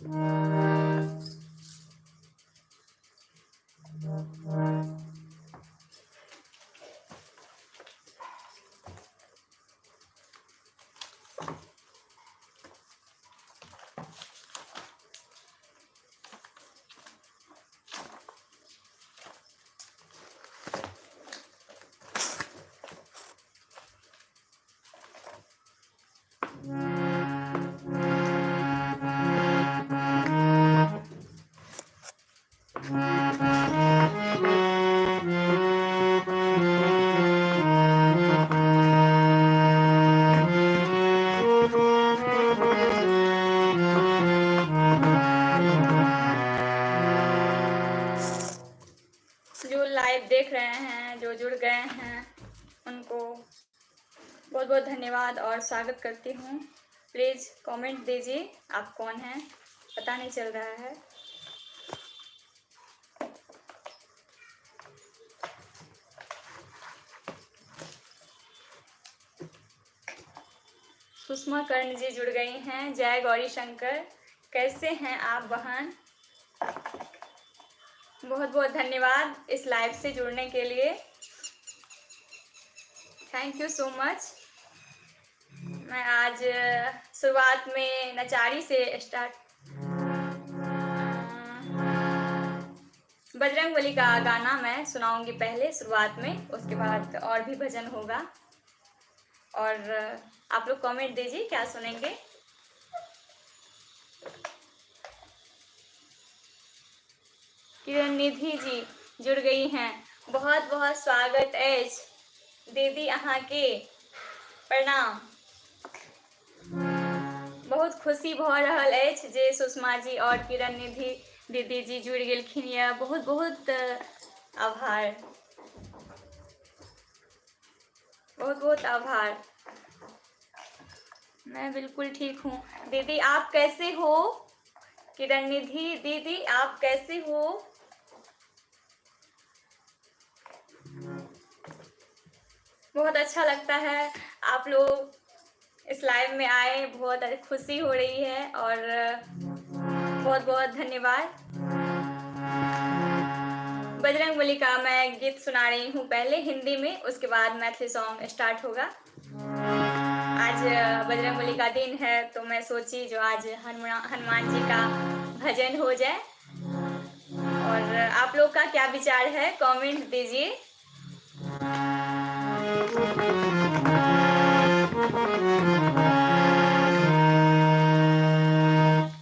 जो लाइव देख रहे हैं, जो जुड़ गए हैं, उनको बहुत बहुत धन्यवाद और स्वागत करती हूँ। प्लीज़ कमेंट दीजिए आप कौन हैं, पता नहीं चल रहा है। सुषमा कर्ण जी जुड़ गई हैं। जय गौरी शंकर, कैसे हैं आप बहन? बहुत बहुत धन्यवाद इस लाइव से जुड़ने के लिए। Thank you so much. मैं आज शुरुआत में नचारी से स्टार्ट, बजरंगबली का गाना मैं सुनाऊंगी पहले शुरुआत में, उसके बाद और भी भजन होगा। और आप लोग कमेंट दीजिए क्या सुनेंगे। किरण निधि जी जुड़ गई हैं, बहुत बहुत स्वागत अछि दीदी, अहाँ के प्रणाम। बहुत खुशी भऽ रहल अछि जे सुषमा जी और किरण निधि दीदी जी जुड़ गेलखिन यऽ। बहुत बहुत आभार, बहुत बहुत आभार। मैं बिल्कुल ठीक हूँ दीदी, आप कैसे हो? किरण निधि दीदी आप कैसे हो? बहुत अच्छा लगता है आप लोग इस लाइव में आए, बहुत खुशी हो रही है और बहुत बहुत धन्यवाद। बजरंगबली का मैं गीत सुना रही हूँ पहले हिंदी में, उसके बाद मैथिली सॉन्ग स्टार्ट होगा। आज बजरंगबली का दिन है तो मैं सोची जो आज हनुमान जी का भजन हो जाए। और आप लोग का क्या विचार है कमेंट दीजिए।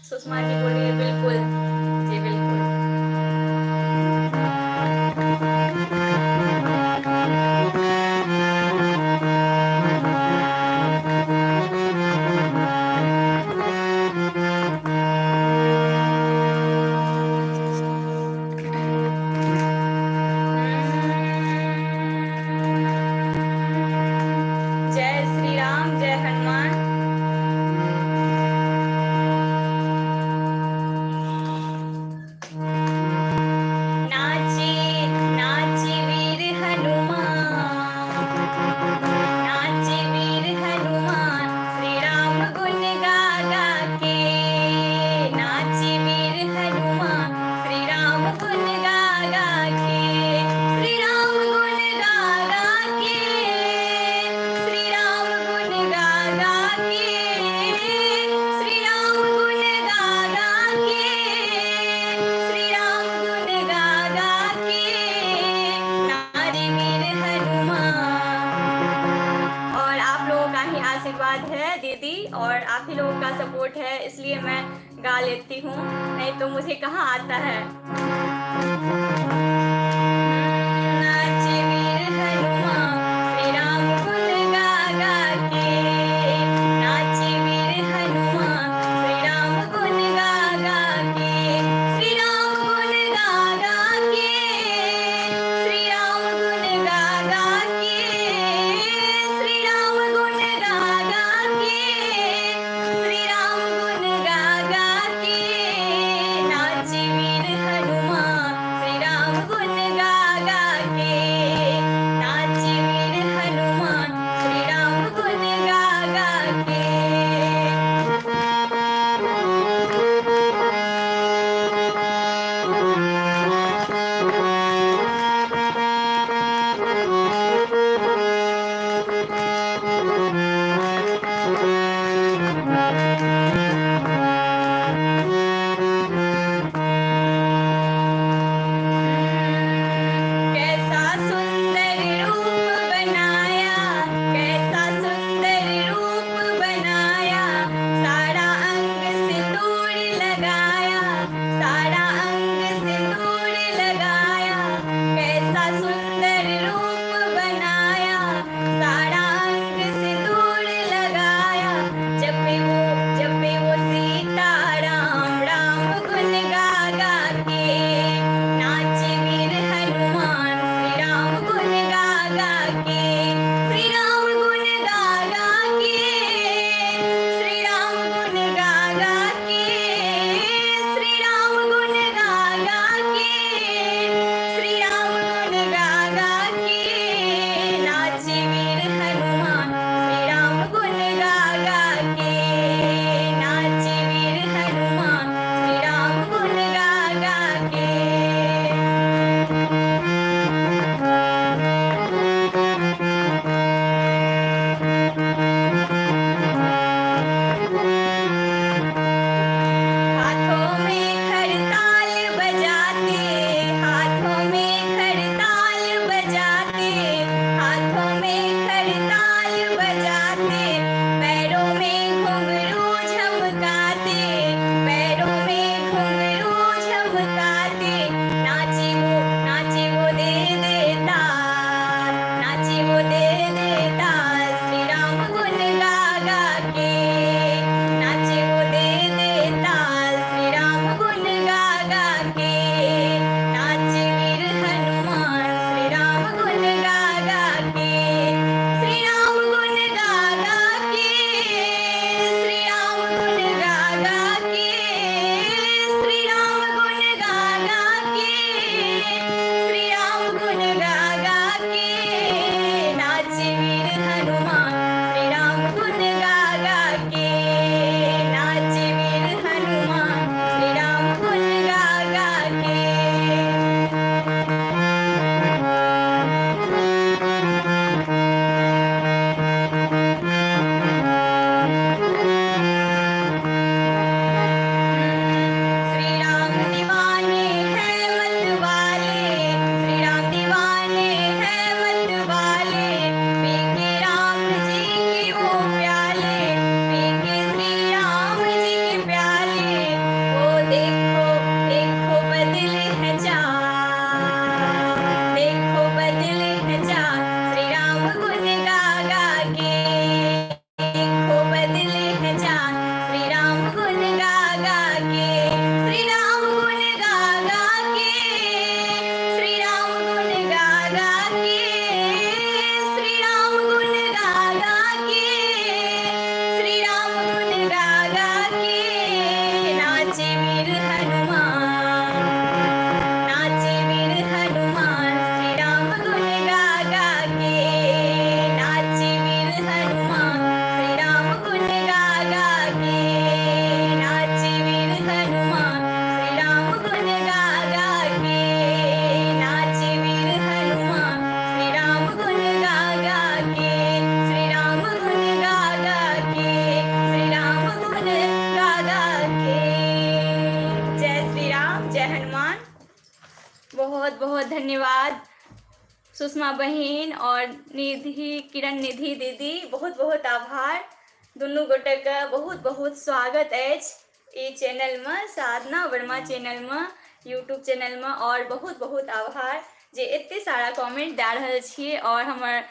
सुषमा जी बोल रही है बिल्कुल जी, बिल्कुल। जय श्री राम, जय हनुमान। नाची नाची वीर हनुमान, नाची वीर हनुमान, श्री राम गुण गा गा के। नाची वीर हनुमान, श्री राम गुण गा गा के। श्री राम गुण गा गा के, श्री राम गुण गा गा के, श्री राम गुण गा गा के, श्री राम गुण गा गा के। नारी वीर हनुमान। और आप लोगों का ही आशीर्वाद है दीदी और आप ही लोगों का सपोर्ट है, इसलिए मैं गा लेती हूँ, नहीं तो मुझे कहाँ आता है। नाचे वीर हनुमान, श्री राम गुण गा गा के। नाचे वीर हनुमान, श्री राम गुण गा गा के। श्री राम गुण गा गा के, श्री राम गुण गा गा के, श्री राम गुण गा गा के, श्री राम गुण गा गा के। नाचे वीर हनुमान, श्री राम हनुमान। बहुत बहुत धन्यवाद सुषमा बहिन और निधि, किरण निधि दीदी, बहुत बहुत आभार। दुनू गोटेके बहुत बहुत स्वागत अछि ई चैनलमे, साधना वर्मा चैनलमे, यूट्यूब चैनलमे। और बहुत बहुत आभार जे एते सारा कमेंट दए रहल छियै और हमर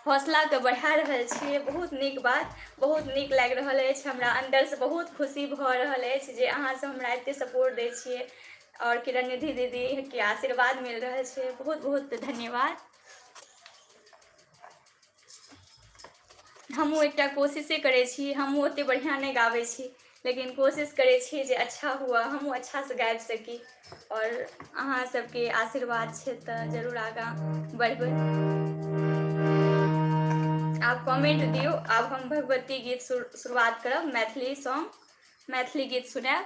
हौसलाके बढ़ा रहल छियै। बहुत नीक बात, बहुत नीक लागि रहल अछि हमरा। अन्दरसँ बहुत खुशी भऽ रहल अछि जे अहाँसभ हमरा एते सपोर्ट दै छियै और किरण निधि दीदीके आशीर्वाद मिल रहल छै। बहुत बहुत धन्यवाद। हमहूँ एकटा कोशिशे करै छी। हमहूँ ओतेक बढ़िआँ नहि गाबै छी, लेकिन कोशिश करै छी जे अच्छा हुअ, हमहूँ अच्छासँ गाबि सकी। आओर अहाँ सबके आशीर्वाद छै तऽ जरूर आगाँ बढ़बै। आब कमेंट दियौ। आब हम भगवती गीत शुरुआत करब, मैथिली सॉन्ग, मैथिली गीत सुनायब।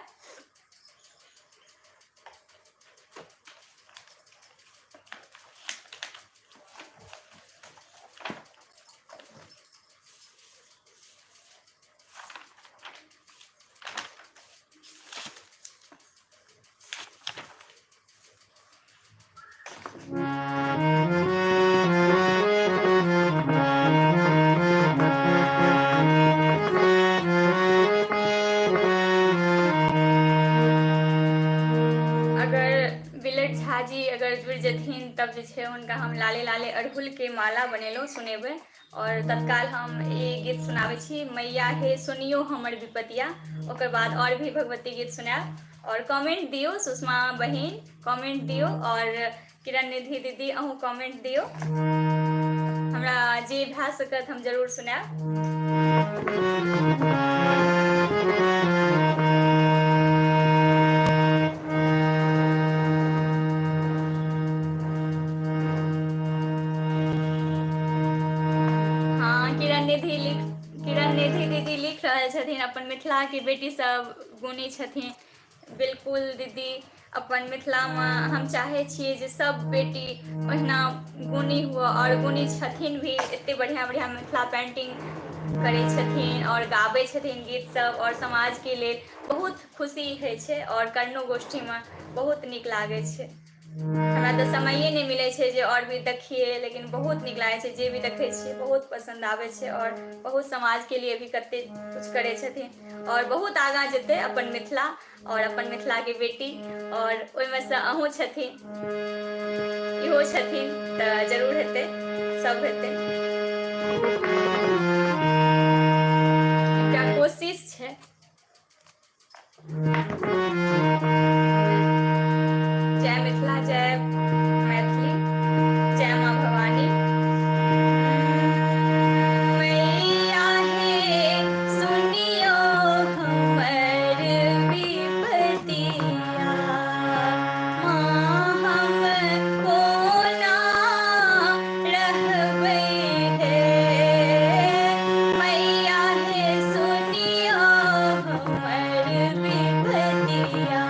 अगर बिलट झा जी अगर जुड़ि जेथिन तब जे छै हुनका हम लाले लाले अड़हुलके माला बनेलहुँ, सुनेबै। और तत्काल हम ई गीत सुनाबै छी, मैया हे सुनियो हमर विपतिया। ओकर बाद और भी भगवती गीत सुनायब। और कमेंट दियौ सुषमा बहिन, कमेंट दियौ, और किरण निधि दीदी अहूँ कमेंट दियौ। हमरा जे भए सकत हम जरूर सुनायब। हँ, किरण निधि लिख, किरण निधि दीदी लिख रहल छथिन, अपन मिथिलाके बेटी सब गुणी छथिन। बिल्कुल दीदी, अपन मिथिलामे हम चाहै छियै जे सब बेटी ओहिना गुणी हुए, आओर गुणी छथिन भी। एते बढ़िआँ बढ़िआँ मिथिला पेंटिंग करै छथिन आओर गाबै छथिन गीत सब, आओर समाजके लेल बहुत खुशी होइ छै। आओर कर्णो गोष्ठीमे बहुत नीक लागै छै। हमरा तऽ समये नहि मिलै छै जे आओर भी देखियै, लेकिन बहुत नीक लागै छै। जे भी देखै छियै बहुत पसन्द आबै छै। आओर बहुत समाजके लिए भी कते कुछ करै छथिन, आओर बहुत आगाँ जेतै अपन मिथिला आओर अपन मिथिलाके बेटी, आओर ओहिमे सँ अहूँ छथिन, इहो छथिन, तऽ जरूर हेतै, सब हेतै। एकटा कोशिश छै। जय मिथिला, जय मैथिली, जय माँ भवानी। मैया हे सुनियो हमर विपतिया, माँ हम कोना रहबै हे। मैया हे सुनियो हमर विपतिया,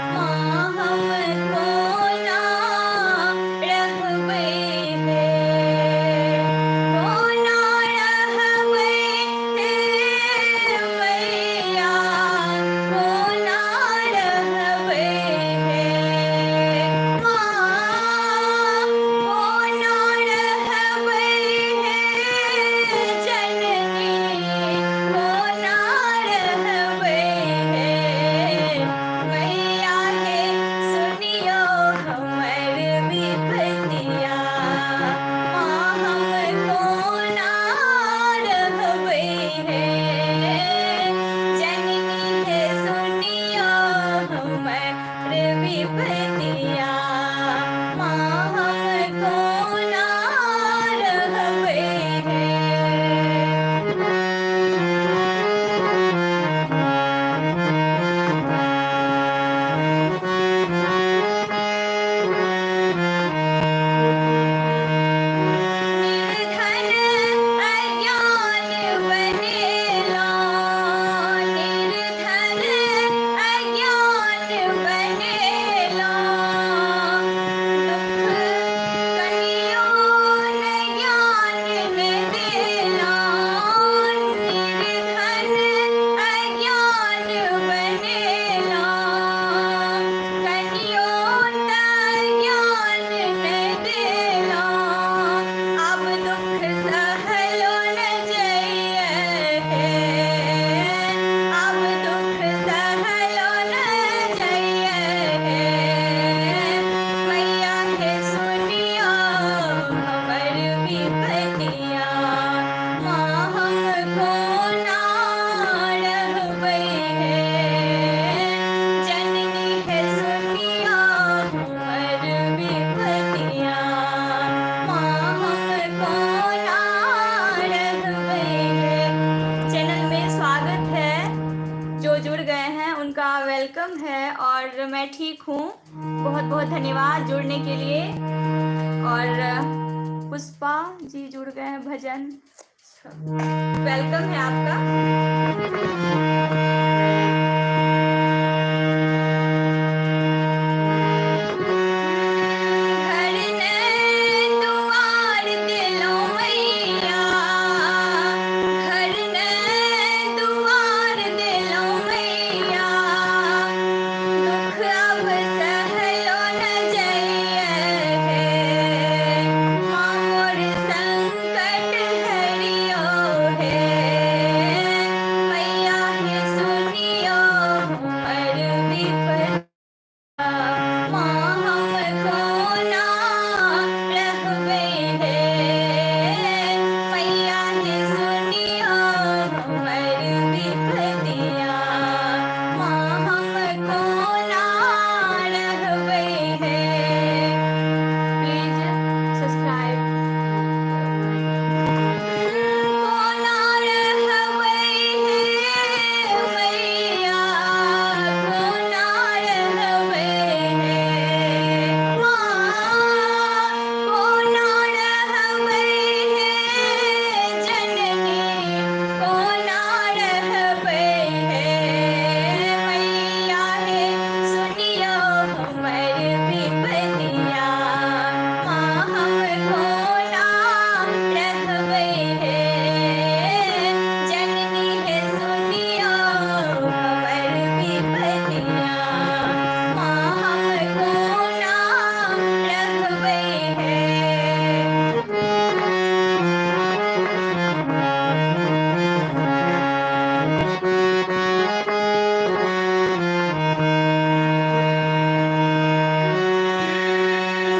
माँ हम कोना रहबै हे। कोना रहबै हे मैया, कोना रहबै हे माँ, कोना रहबै हे जननी, कोना रहबै हे। मैया हे सुनियो हमर विपतिया, माँ हम कोना रहबै हे। जननी हे सुनियो हमर विपतिया, माँ हम कोना रहबै हे। निर्धन अज्ञान बनेला, निर्धन अज्ञान बनेला। Welcome है और मैं ठीक हूँ। बहुत बहुत धन्यवाद जुड़ने के लिए। और पुष्पा जी जुड़ गए हैं, भजन welcome है आपका। घर ने दुआर देलौं मैया, घर ने दुआर देलौं मैया, दुख अब सहलो न जइए हे, माँ मोर संकट हरियो हे, मैया हे सुनियो हमर विपत्ति, माँ हम कोना रहबै हे, मैया हे सुनियो हमर विपतिया, माँ हम कोना रहबै हे। Please subscribe. कोना रहबै हे मैया, कोना रहबै हे माँ, कोना रहबै हे जननी, कोना रहबै हे मैया हे सुनियो हमर विपतिया, माँ हम कोना रहबै हे, जननी हे सुनियो हमर विपतिया, माँ हम कोना रहबै हे।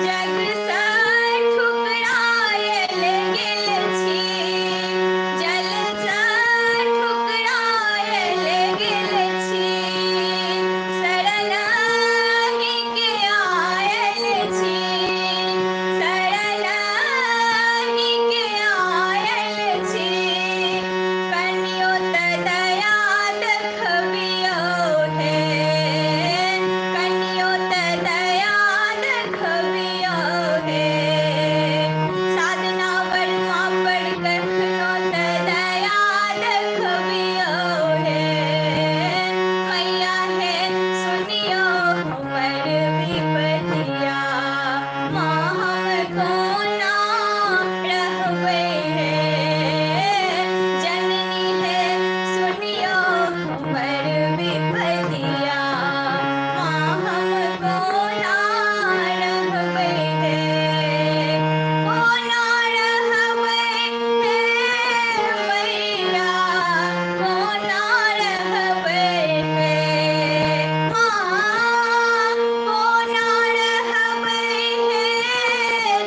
जग सँ ठुकरायल गेल छी, जल सँ ठुकरायल गेल छी, शरण अहीँके आयल छी, शरण अहीँके आयल छी, कनियो तऽ दया देखबियौ हे, कनियो तऽ दया देखबियौ हे, साधना वर्मा पर कखनो तऽ दया देखबियौ हे, मैया हे सुनियो हमर विपतिया, माँ हम कोना रहबै हे, जननी हे सुनियो हमर विपतिया, माँ हम कोना रहबै हे, कोना रहबै हे मैया, कोना रहबै हे माँ, कोना रहबै हे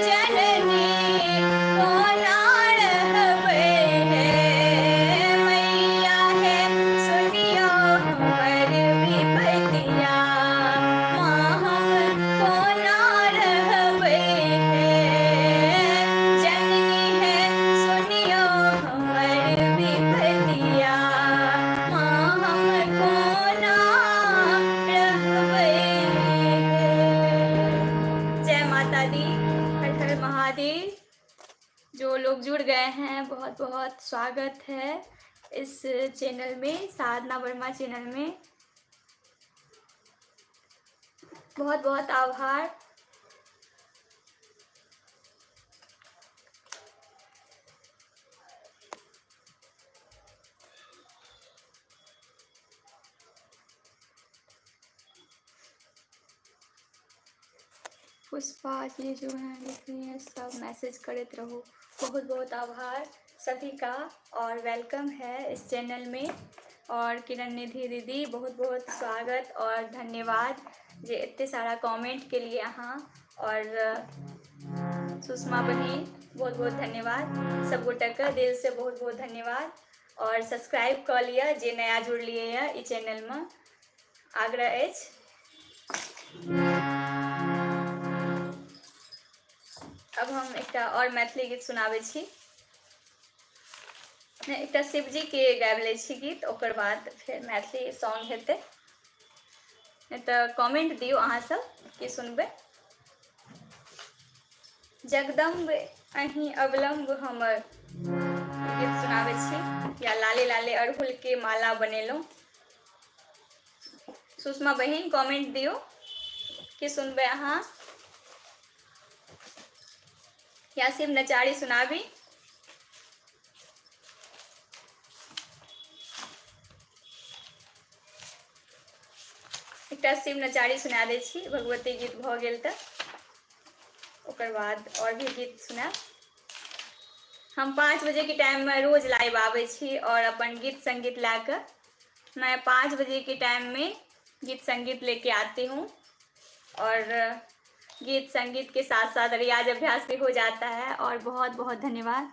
जननी, कोना रहबै हे मैया हे सुनियो हमर विपतिया, माँ हम कोना रहबै हे, जननी हे सुनियो हमर विपतिया, माँ हम कोना रहबै हे। जय माता दी, हर हर महादेव। जो लोग जुड़ गए हैं बहुत बहुत स्वागत है इस चैनल में, साधना वर्मा चैनल में। बहुत बहुत आभार। पुष्पा जी जो हैं लिख रही हैं सब मैसेज करते रहो। बहुत बहुत आभार सभी का और welcome है इस चैनल में। और किरण निधि दीदी बहुत बहुत स्वागत और धन्यवाद जे इतने सारा कमेंट के लिए अहाँ। और सुषमा बहन बहुत बहुत धन्यवाद, सब गोटा के दिल से बहुत बहुत धन्यवाद। और सब्सक्राइब कऽ लिअ जे नया जुड़लियै यऽ ई चैनल में, आग्रह अछि। अब हम एकटा और मैथिली गीत सुनाबै छी, नहि एकटा शिवजी के गाबि लै छी गीत, ओकर बाद फेर मैथिली सॉन्ग हेतै। नहि तऽ कमेंट दियौ अहाँ सब की सुनबै। जगदम्ब अहीं अवलम्ब हमर गीत सुनाबै छी या लाले लाले अड़हुल के माला बनेलहुँ। सुषमा बहिन कमेंट दियौ की सुनबै अहाँ, या शिव नचारी सुनाबी। एकटा शिव नचारी सुना दै छी, भगवती गीत भऽ गेल तऽ ओकर बाद आओर भी गीत सुनायब। हम 5 बजे के टाइम में रोज लाइव आबै छी और अपन गीत संगीत लए कऽ। मैं 5 बजे के टाइम में गीत संगीत लेके आती हूँ और गीत संगीत के साथ साथ रियाज अभ्यास भी हो जाता है। और बहुत बहुत धन्यवाद।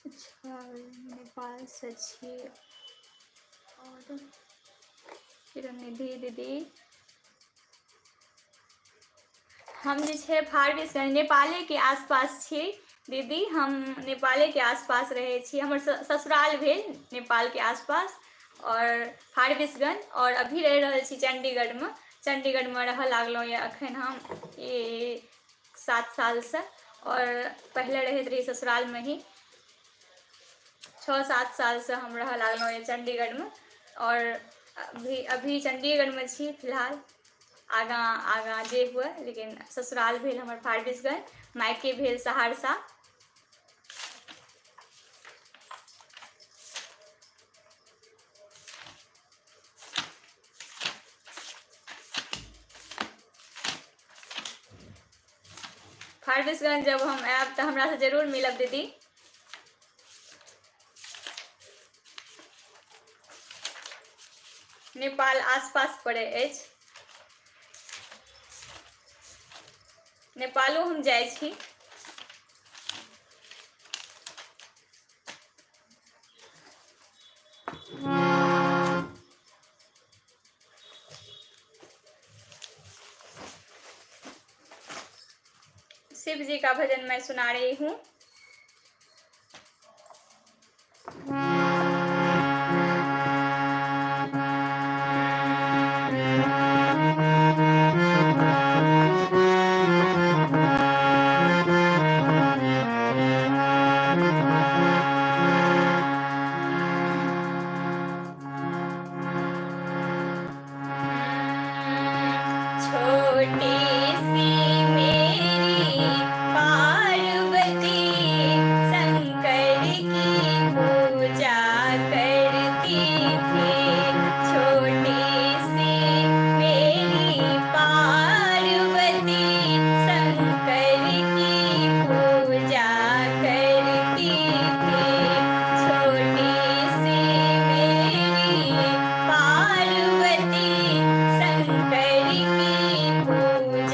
अच्छा, नेपाल से छी और किरण निधि दीदी। हम जे छै फारबिसगंज नेपालेके आसपास छी दीदी, हम नेपालेके आसपास रहै छी। हमर ससुराल भेल नेपालके आसपास और फारबिसगंज, और अभी रहि रहल छी चण्डीगढ़मे। चण्डीगढ़मे रहऽ लागलहुँ यऽ अखन हम ई 7 सालसँ, और पहिले रहैत रही ससुरालमे ही। 6-7 सालसँ हम रहऽ लागलहुँ यऽ चण्डीगढ़मे और अभी चण्डीगढ़मे छी फिलहाल। आगाँ आगाँ जे हुए, लेकिन ससुराल भेल हमर फारबिसगंज, मायके भेल सहरसा। फारबिसगंज जब हम आयब तऽ हमरासँ जरूर मिलब दीदी। नेपाल आसपास पड़ै अछि, नेपालो हम जाइ छी। शिव जी का भजन मैं सुना रही हूँ। छोटी सी मेरी पार्वती शंकर की पूजा करती थी। छोटी सी मेरी पार्वती शंकर की पूजा करती थी। छोटी सी मेरी पार्वती शंकर की पूजा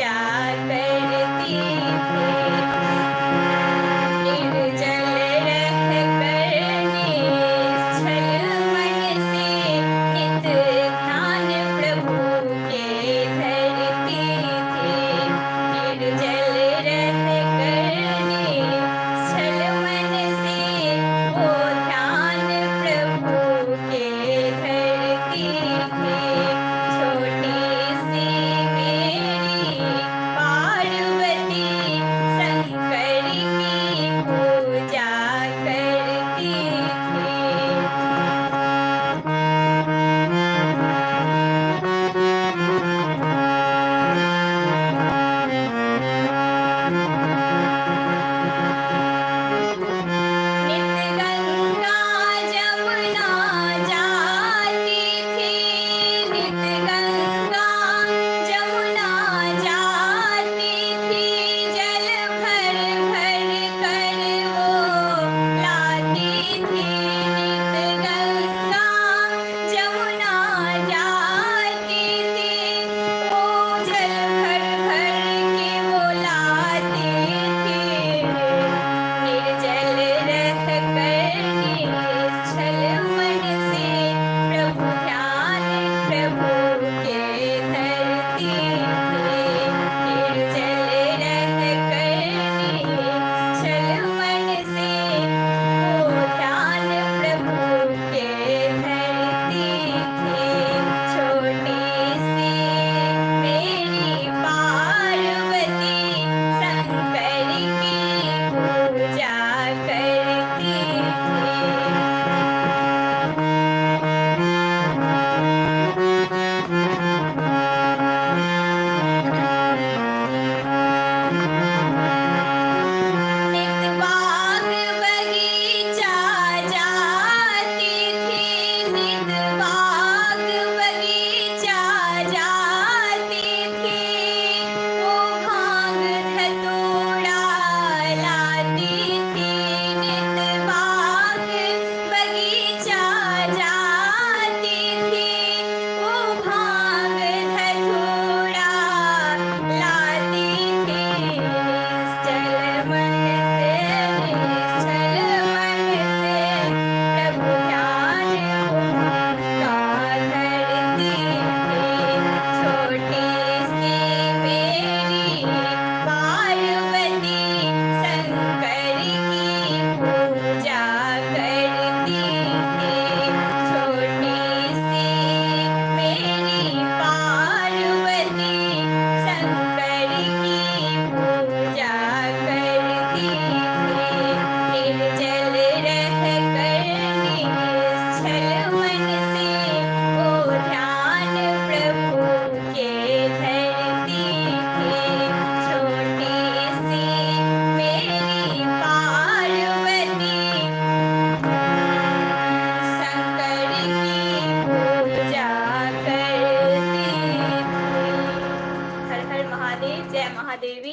महादेवी।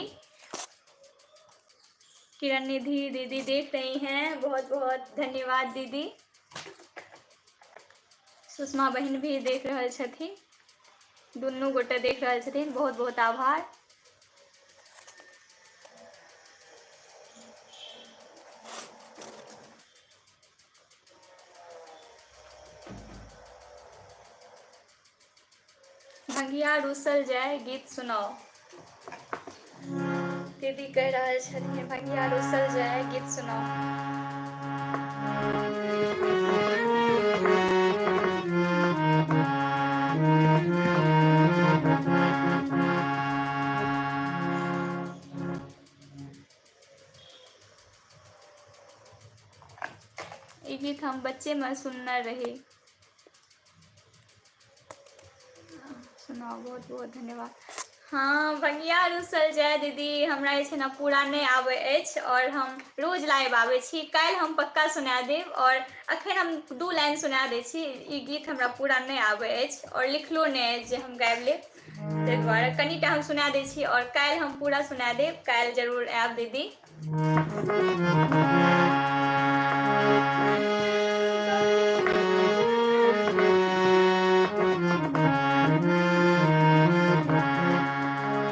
किरण निधि दीदी देख रही हैं, बहुत बहुत धन्यवाद दीदी। सुषमा बहन भी देख रहल छथिन, दुनू गोटे देख रहल छथिन, बहुत बहुत आभार। भंगिया रूसल जाय गीत सुनाओ, दीदी कहि रहल छथिन भंगिया रूसल जाय गीत सुनाओ। ई गीत हम बच्चे में सुनने रही। सुनाओ, बहुत बहुत धन्यवाद। हँ, भंगिया रुसल जाय दीदी हमरा जे छै ने पूरा नहि आबै अछि आओर हम रोज लाइव आबै छी, काल्हि हम पक्का सुना देब। आओर अखन हम 2 लाइन सुना दै छी। ई गीत हमरा पूरा नहि आबै अछि आओर लिखलो नहि अछि जे हम गाबि लेब, ताहि दुआरे कनिटा हम सुना दै छी आओर काल्हि हम पूरा सुना देब। काल्हि जरूर आयब दीदी।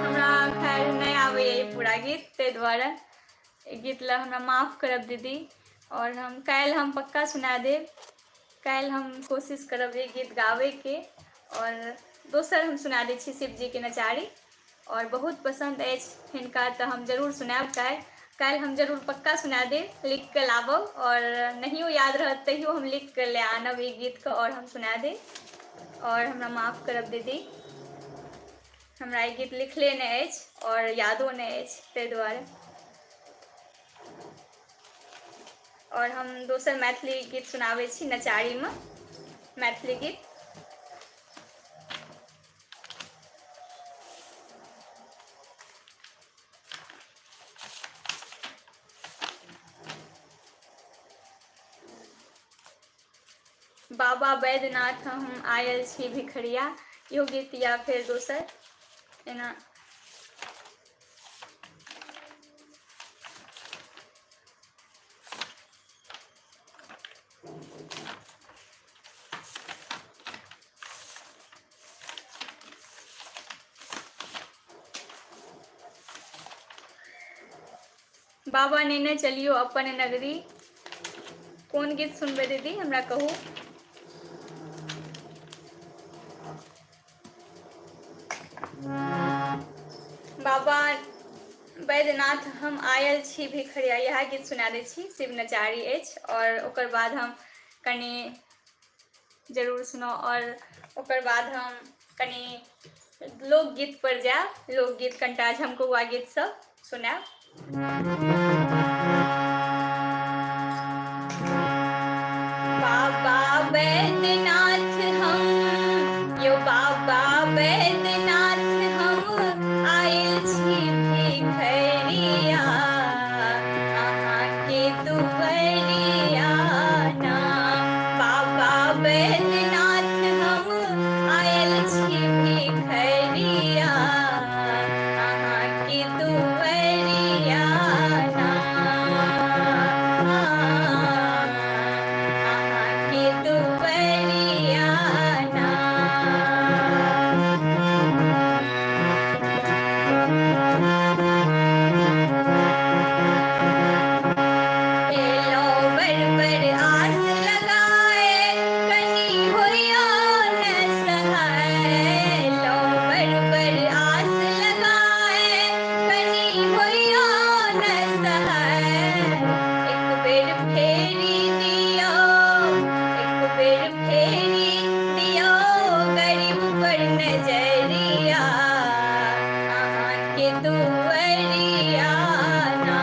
हमरा खैर नहि आबैए ई पूरा गीत, ताहि दुआरे ई गीत लए हमरा माफ करब दीदी। आओर हम काल्हि हम पक्का सुना देब। काल्हि हम कोशिश करब ई गीत गाबैके। आओर दोसर हम सुना दै छी शिवजीके नचारी, आओर बहुत पसन्द अछि हिनका, तऽ हम जरूर सुनायब काल्हि। काल्हि हम जरूर पक्का सुना देब, लिख कऽ लाबब, आओर नहियो याद रहत तैयो हम लिख कऽ लए आनब ई गीतके आओर हम सुना देब। आओर हमरा माफ करब दीदी, हमरा ई गीत लिखले नहि अछि आओर यादो नहि अछि, ताहि दुआरे। आओर हम दोसर मैथिली गीत सुनाबै छी, नचारीमे मैथिली गीत। बाबा वैद्यनाथ हम आयल छी भिखरिया, इहो गीत या फेर दोसर एना। बाबा नेने चलियो अपन नगरी। कोन गीत सुनबै दीदी, हमरा कहू। बाबा वैद्यनाथ हम आयल छी भिखरिया, इएह गीत सुना दै छी, शिव नचारी अछि। आओर ओकर बाद हम कनि जरूर सुनाउ, आओर ओकर बाद हम कनि लोकगीत पर जायब, लोकगीत कनिटा झमकौआ गीत सब सुनायब। बाबा वैद्यनाथ हम यो, बाबा वैद्यनाथ हम आयल छी भिखरिया, अहाँके दुआरिया ना। बाबा वैद्यनाथ हम आयल छी भिखरिया, अहाँके दुआरिया ना, अहाँके दुआरिया ना। एलो बर बर आस लगाए, कनी होइयो न सहाय। एलो बर बर आस लगाए, कनी होइयो न सहाय। एक बेर फेरी दियो, एक बेर फेरी दियो गरीब पर नजरिया, अहाँके दुआरिया ना।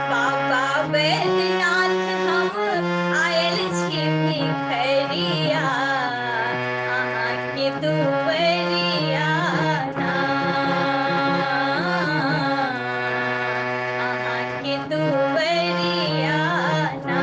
बाबा वैद्यनाथ हम आयल छी भिखरिया, अहाँके दुआरिया ना, अहाँके दुआरिया ना।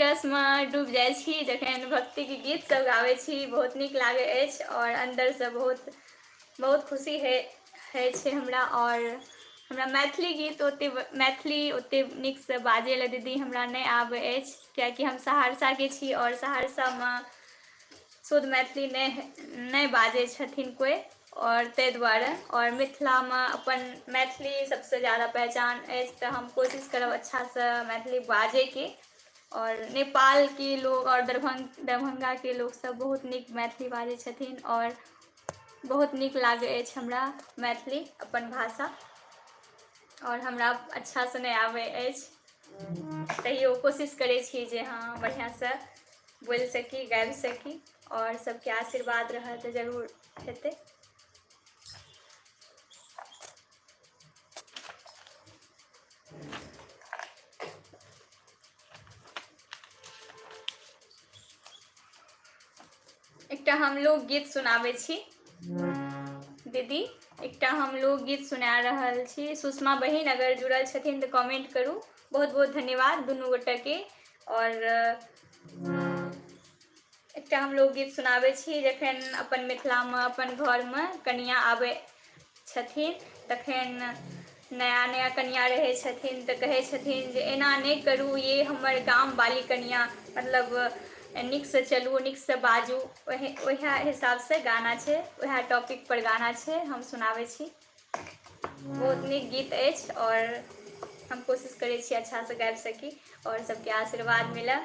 रसमे डूबि जाइ छी जखन भक्तिके गीत सब गाबै छी। बहुत नीक लागै अछि आओर अन्दरसँ बहुत बहुत खुशी होइ छै हमरा। आओर हमरा मैथिली गीत ओतेक, मैथिली ओतेक नीकसँ बाजै लए दीदी हमरा नहि आबै अछि, कियाकि हम सहरसाके छी आओर सहरसामे शुद्ध मैथिली नहि नहि बाजै छथिन कोइ, आओर ताहि दुआरे। आओर मिथिलामे अपन मैथिली सबसँ ज्यादा पहचान अछि, तऽ हम कोशिश करब अच्छासँ मैथिली बाजैके। आओर नेपालके लोग आओर दरभङ्गाके लोकसब बहुत नीक मैथिली बाजै छथिन आओर बहुत नीक लागै अछि हमरा मैथिली अपन भाषा। आओर हमरा अच्छासँ नहि आबै अछि, तैयो कोशिश करै छी जे हँ बढ़िआँसँ बोलि सकी, गाबि सकी, आओर सबके आशीर्वाद रहत तऽ जरूर हेतै। एकटा हम लोकगीत सुनाबै छी दीदी, एकटा हम लोकगीत सुना रहल छी। सुषमा बहिन अगर जुड़ल छथिन तऽ कमेंट करू। बहुत बहुत धन्यवाद दुनू गोटेके। आओर एकटा हम लोकगीत सुनाबै छी। जखन अपन मिथिलामे अपन घरमे कनिआँ आबै छथिन तखन नया नया कनिआँ रहै छथिन तऽ कहै छथिन जे एना नहि करू ये हमर गामवाली कनिआँ, मतलब नीकसँ चलू, नीकसँ बाजू। उएह हिसाबसँ गाना छै, उएह टॉपिकपर गाना छै, हम सुनाबै छी। बहुत नीक गीत अछि आओर हम कोशिश करै छी अच्छासँ गाबि सकी आओर सबके आशीर्वाद मिलय।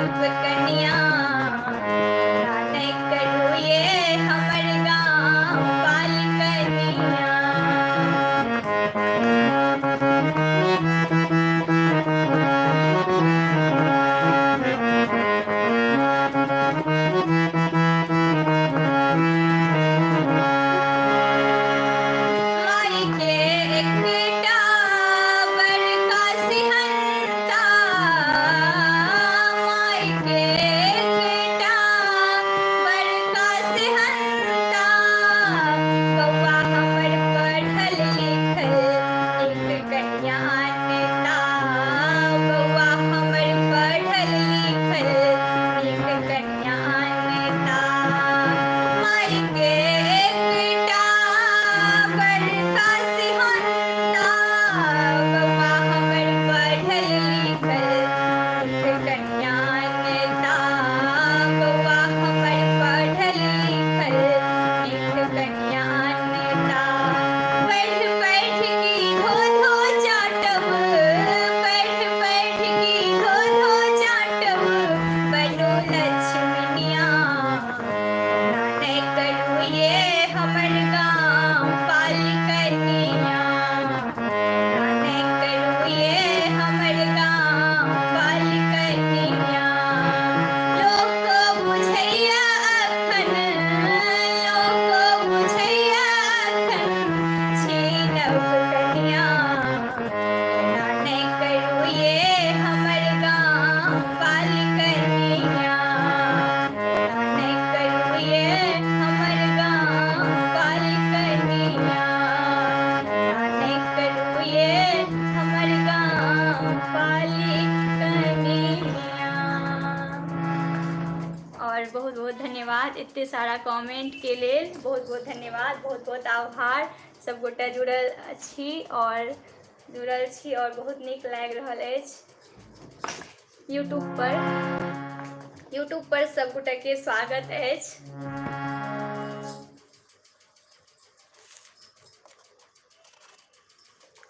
नव कनिया, एना नहि करू ये हमर गाम पाल कनिया। मायके एकटा बड़का सिहन्ता, मायके एकटा बड़का सिहन्ता, बौआ हमर पढ़ल लिखल नीक कन्या नेता, बौआ हमर पढ़ल लिखल नीक कन्या नेता। मायके एकटा बड़का सिहन्ता, बौआ हमर पढ़ल लिखल नीक कन्या नेता, बौआ हमर पढ़ल लिखल नीक कन्या नेता। पढ़ि पढ़ि की धो धो चाटब, पढ़ि पढ़ि की धो धो चाटब, बनू लक्ष्मणिया, एना नहि करू ये हमर गाम पाल कनिया, एना नहि करू ये हमर गाम पाल कनिया। लोक बुझैया अखन, लोक बुझैया अखन छी नव कनिया, एना नहि करू ये हमर गाम पाल कनिया, एना नहि करू ये हमर गाम पाल कनिया, एना नहि करू ये हमर गाम पाल कनिया। और बहुत बहुत धन्यवाद एते सारा कमेंट के लेल, बहुत बहुत धन्यवाद, बहुत बहुत आभार। सब गोटा जुड़ल छी और जुड़ल छी और बहुत नीक लागि रहल अछि। यूट्यूब पर सब गोटा के स्वागत अछि।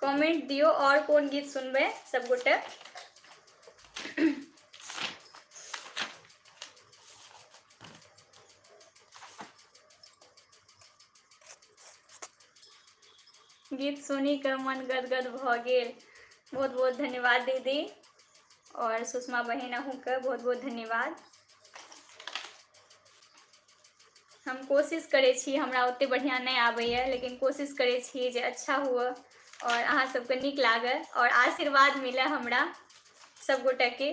कमेंट दियौ और कोन गीत सुनबै सब गोटे। गीत सुनी के मन गदगद भऽ गेल। बहुत बहुत धन्यवाद दीदी और सुषमा बहिन, अहूँके बहुत बहुत धन्यवाद। हम कोशिश करै छी, हमरा ओते बढ़िआँ नहि आबैए, लेकिन कोशिश करै छी जे अच्छा हुए और अहाँ सबके नीक लागै और आशीर्वाद मिले हमरा सब गोटेके।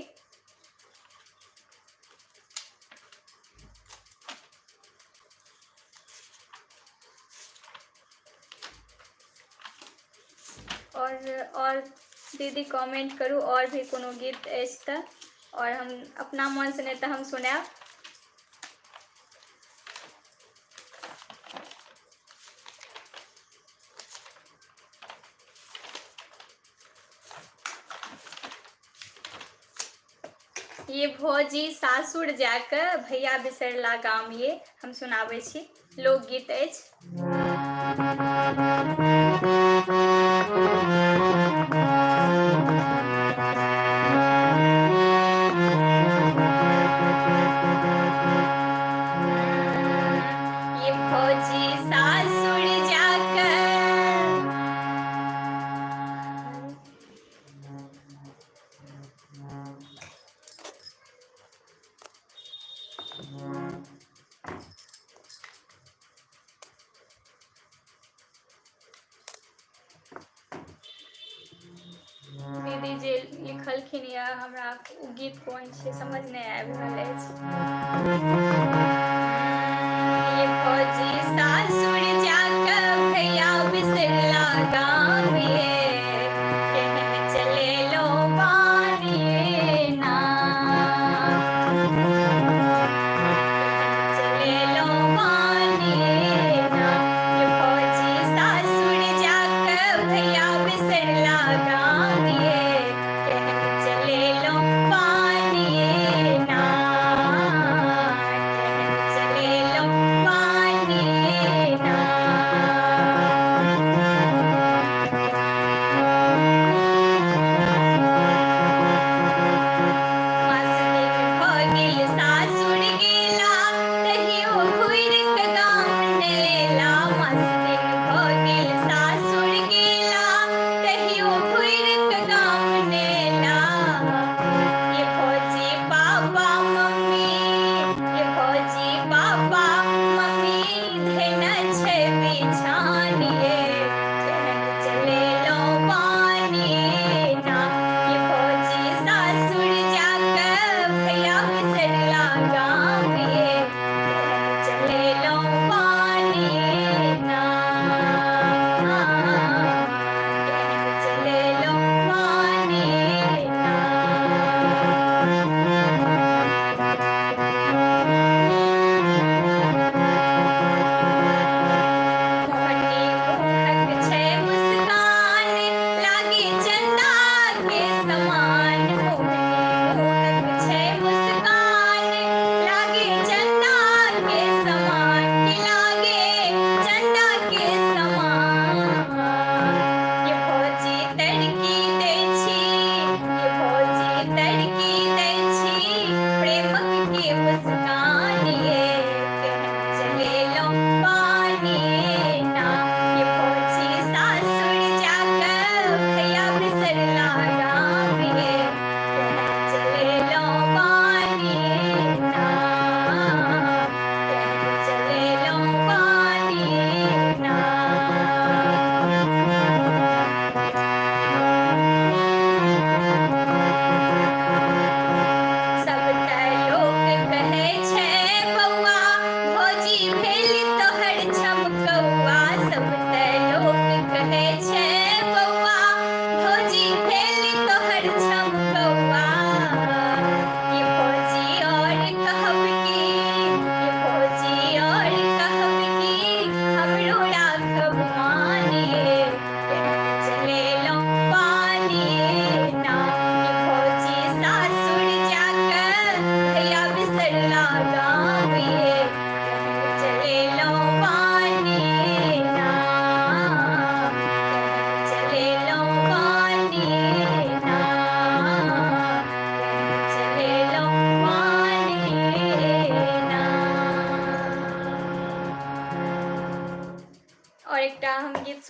और दीदी कमेंट करू और भी कोनो गीत अछि तऽ, और हम अपना मनसँ नहि तऽ हम सुनायब। ये भौजी सासुर जाके भैया बिसरला गाम, ये हम सुनाबै छी, लोकगीत अछि। ये भौजी सासुर जाके दीदी जे लिखलखिन यऽ, हमरा ओ गीत कोन छै समझ नहि आबि रहल अछि। ये भौजी सासुर जाके भैया बिसरला गाम ये, केहन चलेलो बानी ना, चलेलो बानी ना। ये भौजी सासुर जाके भैया बिसरला गाम ये, केहन चलेलो बानी ना, केहन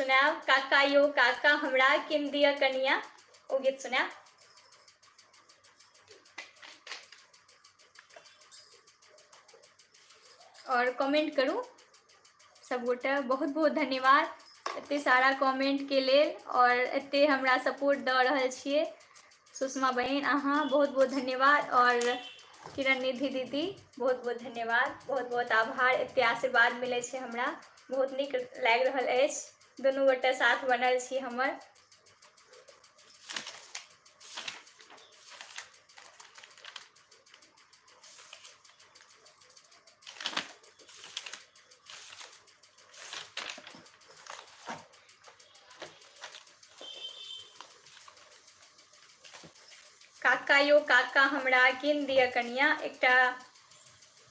सुनायब, काका यौ काका हमरा किन दिअ कनिया, ओ गीत सुनायब। आओर कमेंट करू सबगोटे। बहुत बहुत धन्यवाद एते सारा कमेंट के लेल और एते हमरा सपोर्ट दऽ रहल छियै। सुषमा बहिन अहाँ बहुत बहुत धन्यवाद और किरण निधि दीदी बहुत बहुत धन्यवाद, बहुत बहुत आभार। एते आशीर्वाद मिलै छै हमरा, बहुत नीक लागि रहल अछि। दुनू गोटे साथ बनल छी हमर। काका यौ काका हमरा कीन दिअ कनिया, एकटा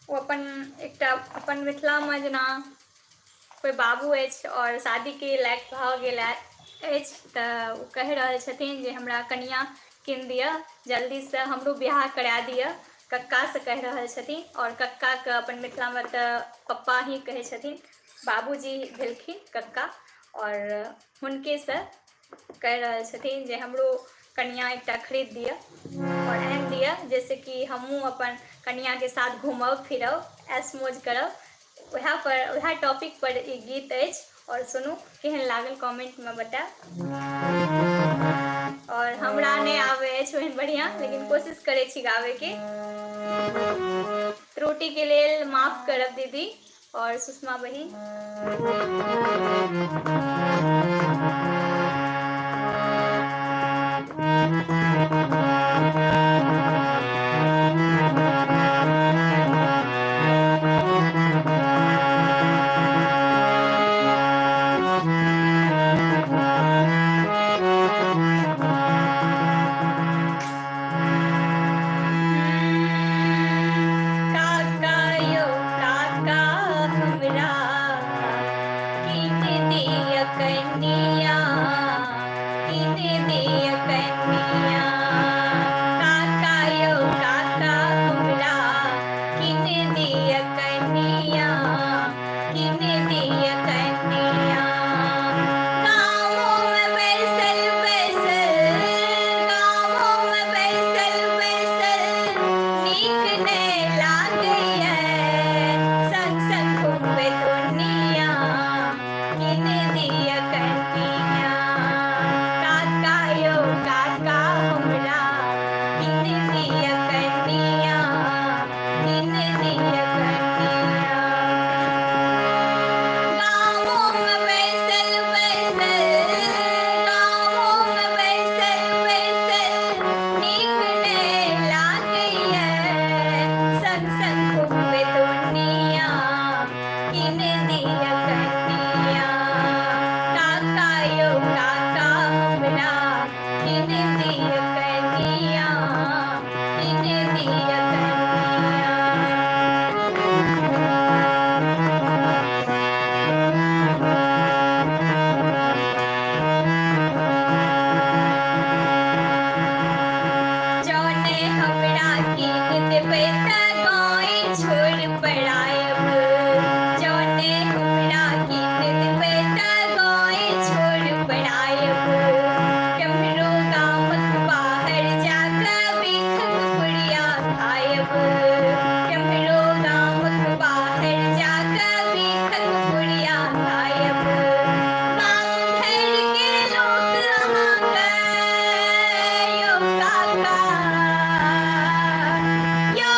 ओ अपन एकटा अपन मिथिलामे जेना कोइ बाबू अछि आओर शादीके लायक भऽ गेल अछि तऽ ओ कहि रहल छथिन जे हमरा कनिया कीन दिअ, जल्दीसँ हमरो बियाह करा दिअ, कक्कासँ कहि रहल छथिन। आओर कक्काके अपन मिथिलामे तऽ पप्पा ही कहै छथिन, बाबूजी भेलखिन कक्का, आओर हुनकेसँ कहि रहल छथिन जे हमरो कनिया एकटा खरीद दिअ आओर आनि दिअ, जाहिसँ कि हमहूँ अपन कनियाके साथ घूमब फिरब, ऐश मौज करब। वएह पर वएह टॉपिक पर ई गीत अछि। आओर सुनू, केहन लागल कमेंटमे बतायब। आओर हमरा नहि आबै अछि ओहन बढ़िआँ, लेकिन कोशिश करै छी गाबैके। त्रुटिके लेल माफ करब दीदी और सुषमा बहिन। काका यौ काका हमरा कीन दिअ कनिया, कीन दिअ कनिया। काका यौ काका हमरा कीन दिअ कनिया, कीन दिअ कनिया। गामोमे बैसल बैसल, गामोमे बैसल बैसल नीक नहि लागैए, संग संग घुमबै दुनिया, कीन दिअ कनिया। काका यौ काका हमरा कीन दिअ कनिया, कीन दिअ कनिया। गामोमे बैसल बैसल, गामोमे बैसल बैसल नीक नहि लागैए, संग संग घुमबै दुनिया, कीन दिअ कनिया। काका यौ काका हमरा कीन दिअ कनिया, कीन दिअ कनिया। जौने हमरा कीन देबै तऽ गाँव छोड़ि पड़ायब, जौने हमरा कीन देबै तऽ गाँव छोड़ि पड़ायब। केम्हरो गामक बाहर जा कऽ भीखक पुड़िया खायब, केम्हरो गामक बाहर जा कऽ भीखक पुड़िया खायब। गाम भरिके लोक अहाँके यौ काका, यौ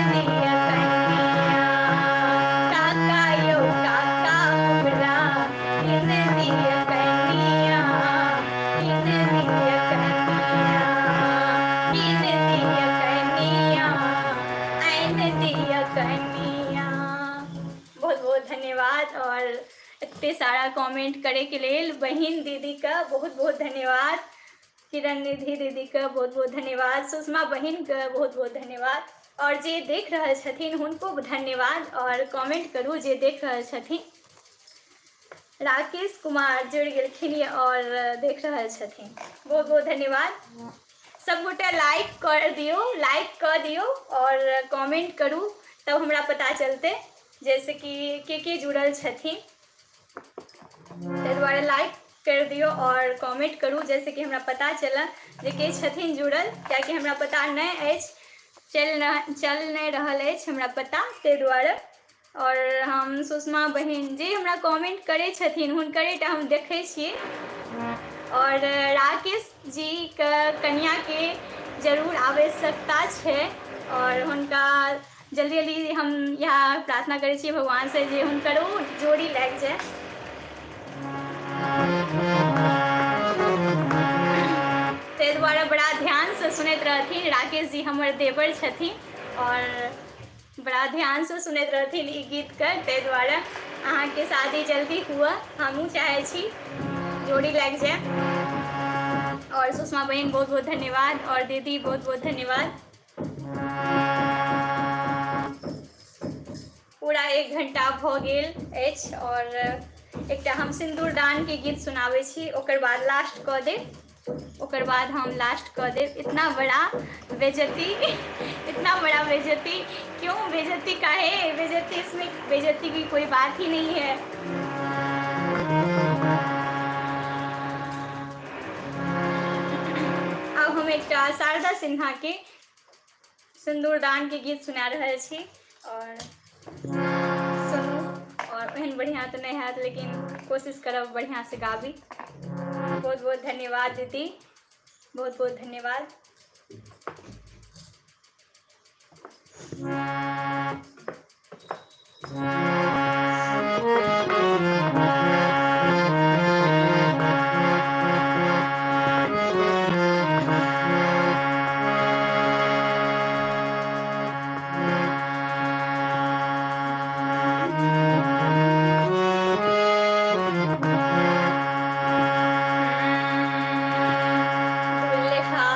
दिअ कनिया। काका यौ काका हमरा कीन दिअ कनिया, कीन दिअ कनिया, कीन दिअ कनिया, आनि दिअ कनिया। बहुत बहुत धन्यवाद और एते सारा कमेंट करे के लेल बहिन दीदी का बहुत बहुत धन्यवाद, किरण निधि दीदी के बहुत बहुत धन्यवाद, सुषमा बहिन के बहुत बहुत धन्यवाद और जे देख रहल छथिन हुनको धन्यवाद और कमेंट करू जे देख रहल छथिन। राकेश कुमार जुड़ गेलखिन ये और देख रहल छथिन, बहुत बहुत धन्यवाद। सब गोटे लाइक कर दियौ, लाइक कर दियौ और कमेंट करू, तब हमरा पता चलते जैसे कि के जुड़ल छथिन। ताहि दुआरे लाइक कर दियौ और कमेंट करू जैसे कि हमरा पता चलल जे के छथिन जुड़ल, कियाकि हमरा पता नहि अछि, चल नहि रहल अछि हमरा पता, ताहि दुआरे। और हम सुषमा बहिन जे हमरा कमेंट करै छथिन हुनकरेटा हम देखै छियै। और राकेश जी के कनिया के जरूर आवश्यकता छै और हुनका जल्दी जल्दी हम इएह प्रार्थना करै छियै भगवान से जे हुनकरो जोड़ी लागि जाय। ताहि दुआरे बड़ा ध्यानसँ सुनैत रहथिन राकेश जी, हमर देवर छथिन और बड़ा ध्यानसँ सुनैत रहथिन ई गीतके, ताहि दुआरे अहाँके शादी जल्दी हुअ हमहूँ चाहै छी, जोड़ी लागि जाय। और सुषमा बहिन बहुत बहुत धन्यवाद और दीदी बहुत बहुत धन्यवाद। पूरा 1 घंटा भऽ गेल अछि और एकटा हम सिन्दूरदान के गीत सुनाबै छी, ओकर बाद लास्ट कऽ देब, ओकर बाद हम लास्ट कऽ देब। इतना बड़ा बेइज्जती, इतना बड़ा बेइज्जती, क्यों बेइज्जती, काहे बेइज्जती, इसमें बेइज्जती की कोई बात ही नहीं है। आब हम एकटा शारदा सिन्हा के सिन्दूरदान के गीत सुना रहल छी और सुनू, और एहन बढ़िया तऽ नहि हैत लेकिन कोशिश करब बढ़िया से गाबी। बहुत बहुत धन्यवाद दीदी, बहुत बहुत धन्यवाद। दुल्हा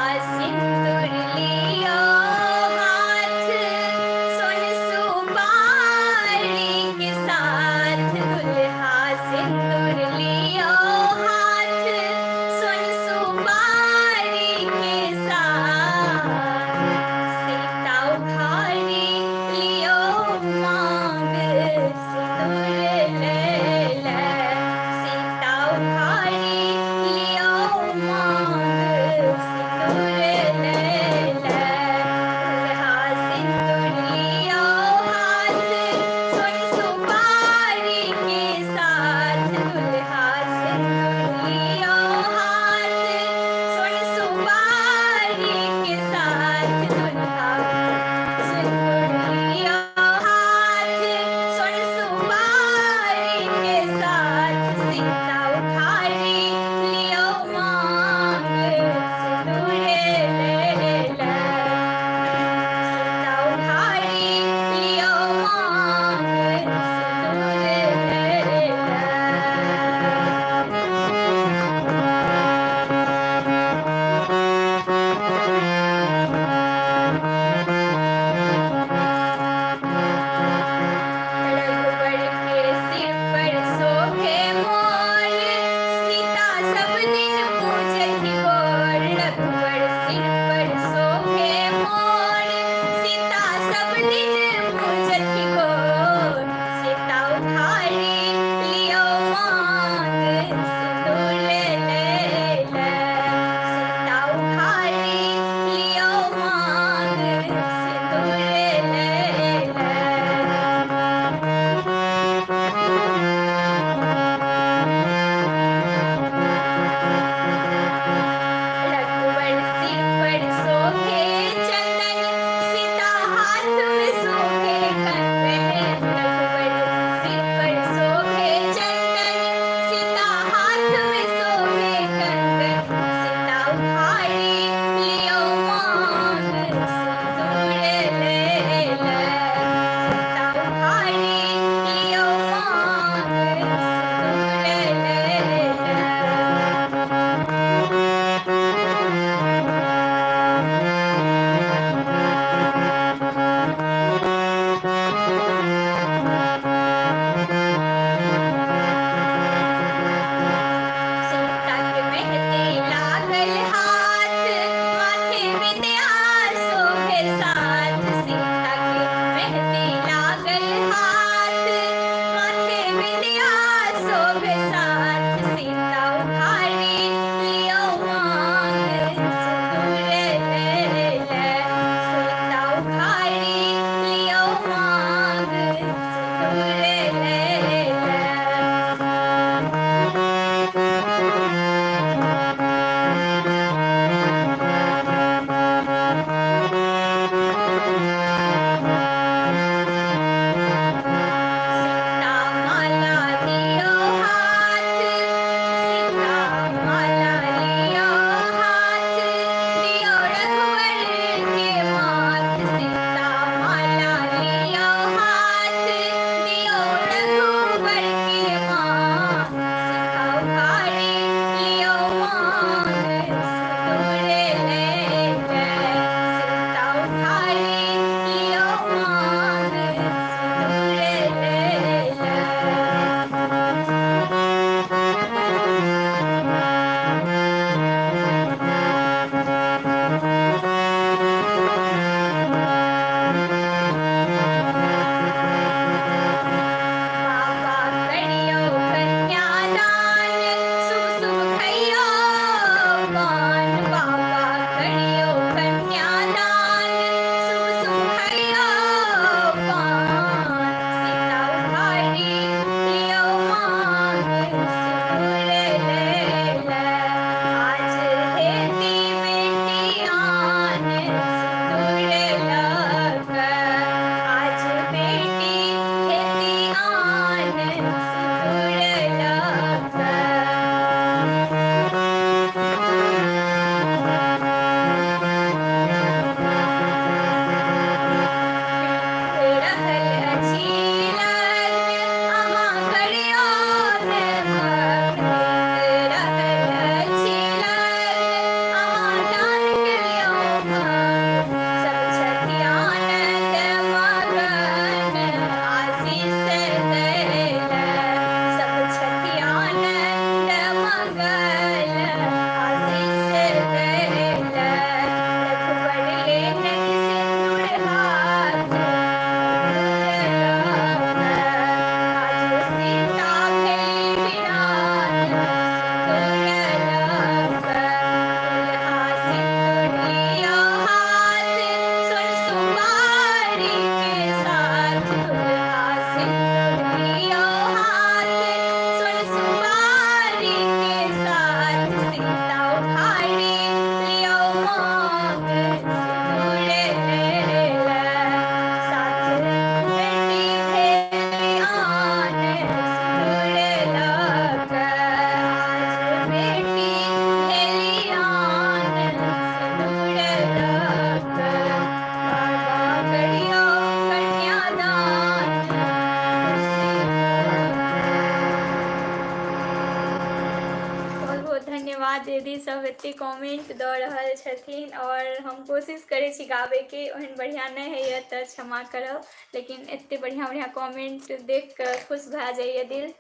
सब एते कमेंट दऽ रहल छथिन आओर हम कोशिश करै छी गाबैके, ओहन बढ़िआँ नहि होइए तऽ क्षमा करब, लेकिन एते बढ़िआँ बढ़िआँ कमेंट देख कऽ खुश भए जाइए दिल।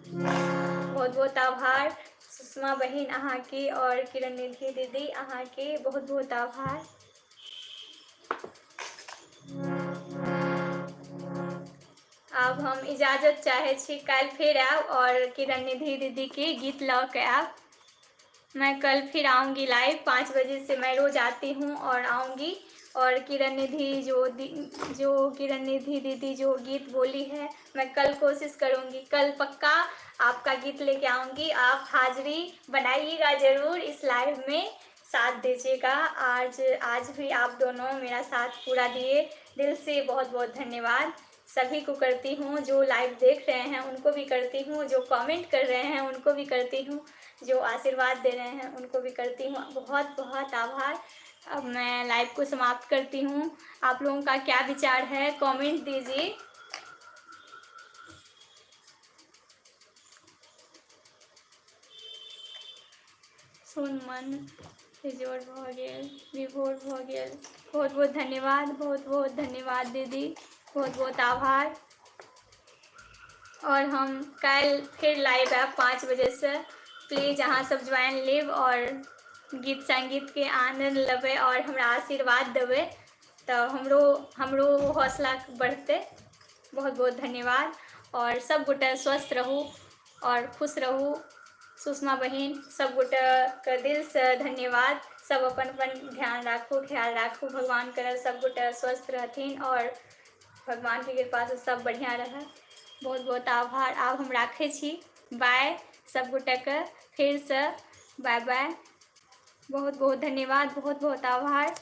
बहुत बहुत आभार सुषमा बहिन अहाँके आओर किरण निधि दीदी अहाँके, बहुत बहुत आभार। आब हम इजाजत चाहै छी, काल्हि फेर आयब आओर किरण निधि दीदीके गीत लऽ कऽ आयब। मैं कल फिर आऊँगी लाइव 5 बजे से, मैं रोज़ आती हूँ और आऊँगी। और किरण निधि जो जो किरण निधि दीदी जो गीत बोली है, मैं कल कोशिश करूँगी, कल पक्का आपका गीत लेके आऊँगी। आप हाजिरी बनाइएगा ज़रूर, इस लाइव में साथ दीजिएगा। आज आज भी आप दोनों मेरा साथ पूरा दिए, दिल से बहुत बहुत धन्यवाद सभी को करती हूँ। जो लाइव देख रहे हैं उनको भी करती हूँ, जो कमेंट कर रहे हैं उनको भी करती हूँ, जो आशीर्वाद दे रहे हैं उनको भी करती हूँ। बहुत बहुत आभार। अब मैं लाइव को समाप्त करती हूँ। आप लोगों का क्या विचार है कमेंट दीजिए। सुन मन बेजोड़ भऽ गेल, विभोर भऽ गेल। बहुत बहुत धन्यवाद, बहुत बहुत धन्यवाद दीदी, बहुत बहुत आभार। और हम काल्हि फेर लाइव आयब 5 बजेसँ। प्लीज अहाँ सब ज्वाइन लेब और गीत सङ्गीतके आनन्द लेबै आओर हमरा आशीर्वाद देबै, तऽ हमरो हमरो हौसला बढ़तै। बहुत बहुत धन्यवाद। आओर सब गोटे स्वस्थ रहू आओर खुश रहू। सुषमा बहिन, सब गोटेके दिलसँ धन्यवाद। सब अपन अपन ध्यान राखू, ख्याल राखू। भगवान करऽ सब गोटे स्वस्थ रहथिन आओर भगवानके कृपासँ सब बढ़िआँ रहए। बहुत बहुत आभार। आब हम राखै छी, बाय सब गोटेके, फेरसँ बाय बाय। बहुत बहुत धन्यवाद, बहुत बहुत आभार।